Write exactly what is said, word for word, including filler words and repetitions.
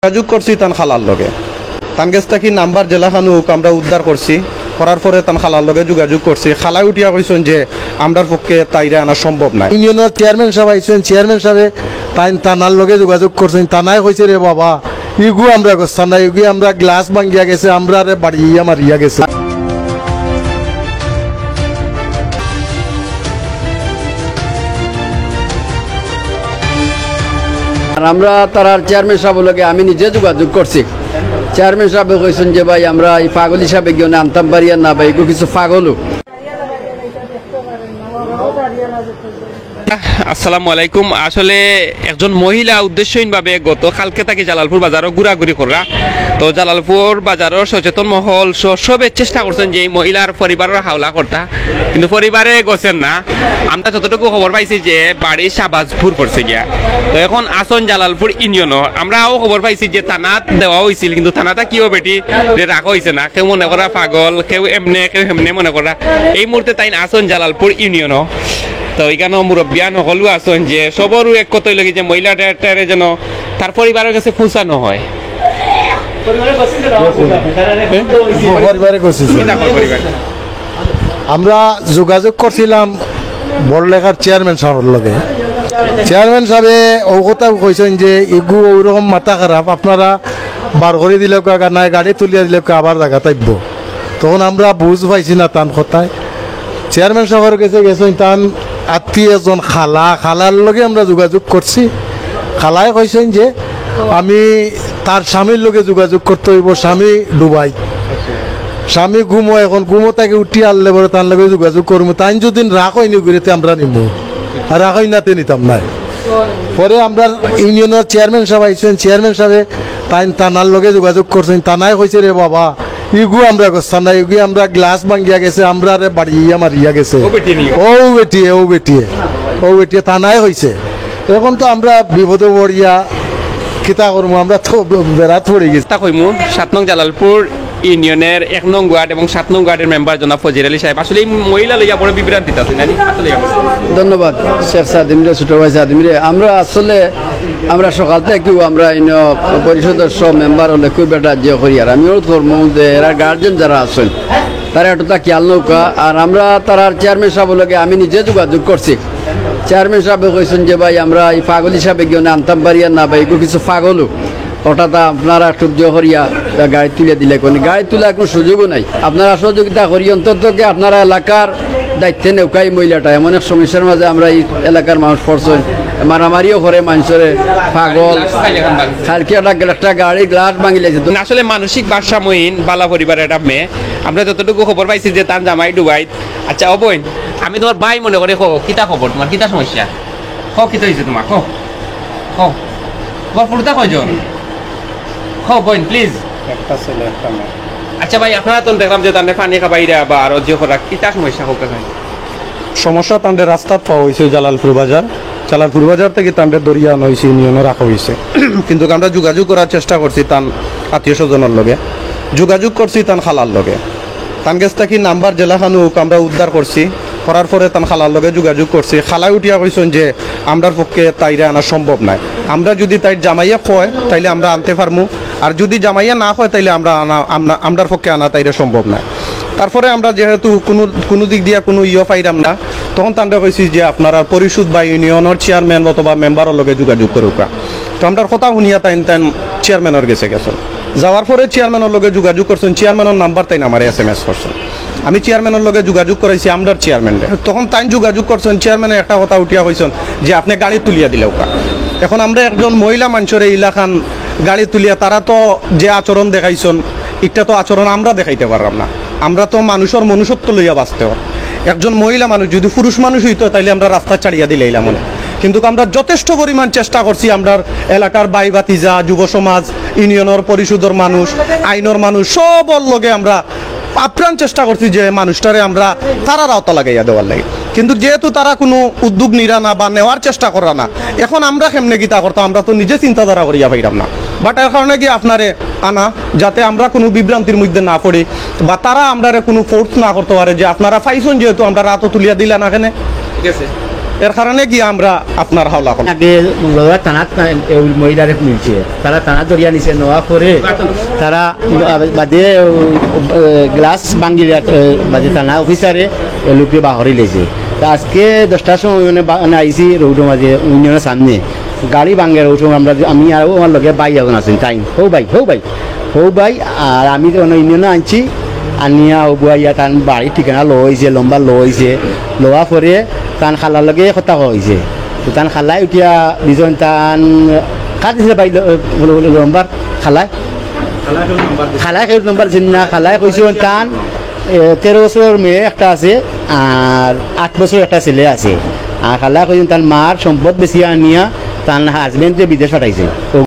যোগাযোগ করছি তান খালার লগে। তান গেছ থাকি নাম্বার যেলাখান অউক আমরা উদ্ধার করছি। করার পরে তান খালার লগে যোগাযোগ করছি। খালায় উঠিয়া কইছইন যে আমরার পক্ষে তাইরে আনা সম্ভব নায়। ইউনিয়নর চেয়ারম্যান সাব আইছইন, চেয়ারম্যান সাবে তাইন তানার লগে যোগাযোগ করছইন। তানায় কইছে, "রে বাবা, ইগু আমরা গছতা না, ইগু আমরা গ্লাস ভাঙ্গিয়া গেছে, আমরারে বাড়িয়া মারিয়া গেছে।" আর আমরা তারার চেয়ারম্যান সাবর লগে আমি নিজে যোগাযোগ করছি। চেয়ারম্যান সাবে কইছইন যে, "ভাই, আমরা ই পাগল হিসাবে কেউ না আনতাম পারিয়ার না ভাই, ইগু কিছু পাগলউ।" আসসালামু আলাইকুম। আসলে একজন মহিলা উদ্দেশ্যহীনভাবে গত কালকে থাকি জালালপুর বাজারো ঘুরাঘুরি কররা। তো জালালপুর বাজারর সচেতন মহল স-, সবে চেষ্টা করছইন যে এই মহিলার পরিবারর হাওলা করতা, কিন্তু পরিবারে গছইন না। আমরা যতটুকু খবর পাইছি যে বাড়ি শাহবাজপুর পড়ছে গিয়া। তো এখন আছইন জালালপুর ইউনিয়নো। আমরাও খবর পাইছি যে থানাত দেওয়া অইছিল, কিন্তু থানাত কিও বেটি রে রাখা অইছে না। কেউ মনে কররা পাগল, কেউ এমনে, কেউ হেমনে মনে কররা। এই মুহূর্তে তাইন আছইন জালালপুর ইউনিয়নো। তো ইখানো মুরব্বিয়ান হকলউ আছইন যে সবরউ এক কথা অইলো কি যে মহিলাটারে যেন তার পরিবারর গেছে পৌঁছানো হয়। পরিবারে গেছে। আমরা যোগাযোগ করছিলাম বড়লেখার চেয়ারম্যান সাবর লগে। চেয়ারম্যান সাবে অউ কথা কইছইন যে ইগু অউরকম মাথা খারাপ, আপনারা বার করি দিলে কয়, নায় গাড়ি তুলিয়া দিলে কয়, আবার জাগাত আইবো। তখন আমরা বুঝ পাইছি না তান কথায়। চেয়ারম্যান সাবর গেছে গেছইন, তান আত্মীয় একজন খালা, খালার লগে আমরা যোগাযোগ করছি। খালায় কইছইন যে আমি তার স্বামীর লগে যোগাযোগ করতে অইবো, স্বামী ডুবাই, স্বামী ঘুমো, এখন ঘুমো থাকি উঠি আনলে পরে তার লগে যোগাযোগ করমু। তাইন যদি রাখইন ইগুরে তে আমরা নিমু, আর রাখইন না তে নিতাম নায়। পরে আমরার ইউনিয়নর চেয়ারম্যান সাব আইছইন, চেয়ারম্যান সাবে তাইন তানার লগে যোগাযোগ করছইন। তানায় কইছে, "রে বাবা, ইগু আমরা গছতা না, ইগু আমরা গ্লাস ভাঙ্গিয়া গেছে, আমরারে বাড়িয়া মারিয়া গেছে।" অউ বেটিয়ে, অউ বেটিয়ে, অউ বেটিয়ে তানায় কইছে। এখন তো আমরা বিপদো পড়িয়া কিতা করমু, আমরা তো বেড়াত পড়ি গেছি। তা কইমু, সাত নং জালালপুর ইউনিয়নের এক নং ওয়ার্ড এবং সাত নং ওয়ার্ডের মেম্বার জনাব ফজির আলী সাহেব। আসলে এই মহিলা লইয়া বড় বিভ্রান্তিত আছে, জানি? আসলে ধন্যবাদ শেখ সাদিমরে, ছোট ভাই সাদিমরে। আমরা আসলে, আমরা সকাল থাকিউ আমরা ইনো পরিষদর সব মেম্বার অকলে খুব একটা যে করি, আর আমি অনুরোধ করমু যে এরা গার্জিয়ান যারা আছইন, তারা একটু তা খেয়াল নৌকা। আর আমরা তারার চেয়ারম্যান সাবর লগে আমি নিজে যোগাযোগ করছি। চেয়ারম্যান সাবে কইছইন যে, "ভাই, আমরা ই পাগল হিসাবে কেউ না আনতাম পারিয়ার না ভাই, ইগু কিছু পাগলউ।" হঠাৎ আপনারা একটু জোর করিয়া গাড়ি তুলিয়া দিলে কোন গাড়ি তুলার কোনো সুযোগও নাই। আপনারা সহযোগিতা করি, অন্তত কি আপনারা এলাকার দায়িত্বে নেউকা ই মহিলাটা। এমন এক সমস্যার মাঝে আমরা ই এলাকার মানুষ পড়ছইন, মারামারিও করে মানষরে, পাগল। কালকে একটা, একটা গাড়ি গ্লাস ভাঙিলাইছে। আসলে মানসিক ভারসাম্যহীন বালা পরিবারের একটা মেয়ে। আমরা যতটুকু খবর পাইছি যে তার জামাই ডুবাইত। আচ্ছা, ও বইন, আমি তুমার ভাই মনে করি, কও, কিতা খবর তুমার, কিতা সমস্যা? কও, কিতা অইছে তুমার? কও, কও। তুমার ফুরুতা কয়জন? কও বইন, প্লিজ। একটা ছেলে, একটা মেয়ে। আচ্ছা ভাই, আপনারা তো দেখলাম যে তানরে পানি খাবাইরা বা আরো যে করা, কিতা সমস্যা কউক্কা চাই? সমস্যা তানরে রাস্তাত পাওয়া অইছে জালালপুর বাজার। জালালপুর বাজার থাকি তানরে ধরিয়া আনা অইছে, ইউনিয়নো রাখা অইছে। কিন্তু আমরা যোগাযোগ করার চেষ্টা করছি তান আত্মীয় স্বজনর লগে, যোগাযোগ করছি তান খালার লগে। তান গেছ থাকি নাম্বার যেলাখান অউক আমরা উদ্ধার করছি, করার পরে তান খালার লগে যোগাযোগ করছি। খালায় উঠিয়া কইছইন যে, "আমরার পক্ষে তাইরে আনা সম্ভব নায়। আমরা যুদি তাইর জামাইয়ে কয়, তাইলে আমরা আনতে পারমু, আর যুদি জামাইয়ে না কয়, তাইলে আমরা আনা, আমরা, আমরার পক্ষে আনা তাইরে সম্ভব নায়।" তারপরে আমরা যেহেতু কুনু, কুনু দিক দিয়া কুনু ইয়ে পাইরাম না, তখন তানরে কইছি যে, "আপনারা পরিষদ বা ইউনিয়নর চেয়ারম্যান অথবা মেম্বারর লগে যোগাযোগ করউক্কা।" তো আমরার কথা হুনিয়া তাইন, তাইন চেয়ারম্যানর গেছে গেছইন। যাওয়ার পরে চেয়ারম্যানর লগে যোগাযোগ করছইন, চেয়ারম্যানর নাম্বার তাইন আমারে এসএমএস করছইন। আমি চেয়ারম্যানর লগে যোগাযোগ করাইছি আমরার চেয়ারম্যানরে। তখন তাইন যোগাযোগ করছইন, চেয়ারম্যানে একটা কথা উঠিয়া কইছইন যে, "আপনে গাড়ি তুলিয়া দিলাউক্কা।" এখন আমরা একজন মহিলা মানষরে ইলাখান গাড়ি তুলিয়া, তারা তো যে আচরণ দেখাইছইন, ইটা তো আচরণ আমরা দেখাইতে পাররাম না। আমরা তো মানুষর মনুষ্যত্ব লইয়া বাঁচতে অয়। একজন মহিলা মানুষ যুদি পুরুষ মানুষ অইতো, তাইলে আমরা রাস্তা ছাড়িয়া দিলাইলাম অনে। কিন্তু আমরা যথেষ্ট পরিমাণ চেষ্টা করছি, আমরার এলাকার ভাই ভাতিজা, যুব সমাজ, ইউনিয়নর পরিষদর মানুষ, আইনর মানুষ, সবর লগে আমরা আপ্রাণ চেষ্টা করছি যে মানুষটারে আমরা তারার আওতা লাগাইয়া দেওয়ার লাগি। কিন্তু যেহেতু তারা কুনু উদ্যোগ নিরা না বা নেওয়ার চেষ্টা করা না, এখন আমরা কেমনে কিতা করতাম, আমরা তো নিজে চিন্তাধারা করিয়া পাইরাম না। But এর কারণে কি আপনারে আনা, যাতে আমরা কুনু বিভ্রান্তির মধ্যে না পড়ি বা তারা আমরারে কুনু force না করতে পারে যে আপনারা পাইছইন যেহেতু আমরার আতো তুলিয়া দিলা না কেনে। ঠিক আছে। এর কারণে গিয়া আমরা আপনার হাওলা করলাম। আগে লওয়া থানাত, এ, ওই মহিলারে মিলছে, তারা থানা ধরিয়া নিছে, নেওয়া পরে তারা বাদে, ও, এ, গ্লাস ভাঙিয়া, এ, বাদে থানা অফিসারে এ লোকরে বাহরি লেছে। তা আজকে দশটার সময় মানে বা- মানে আইছি রোডর মাঝে, ইউনিয়নের সামনে গাড়ি ভাঙে রোড। আমরা, আমি আর আমার লগে ভাই এখন আছেন, তাই, "হো ভাই, হো ভাই, হো ভাই।" আর আমি তো ইউনিয়নে আনছি, আনিয়া ও বুয়া ইয়া তান বাড়ির ঠিকানা লইছে, নম্বর লইছে, লওয়া পরে তান খালার লগে কথা কইছে। তো তান খালায় উঠিয়া দিছইন তান, কার দিছে ভাই ল-, ল-, ল-, নম্বর? খালায়? খালায় কেউ নম্বর দিছে না, খালায় কইছইন তান, এ, তেরো বছরর মেয়ে একটা আছে, আর আট বছরর একটা ছেলে আছে। আর খালায় কইছইন তান মার সম্পদ বেচিয়া আনিয়া তান হাজবেন্ডরে বিদেশ পাঠাইছে। তো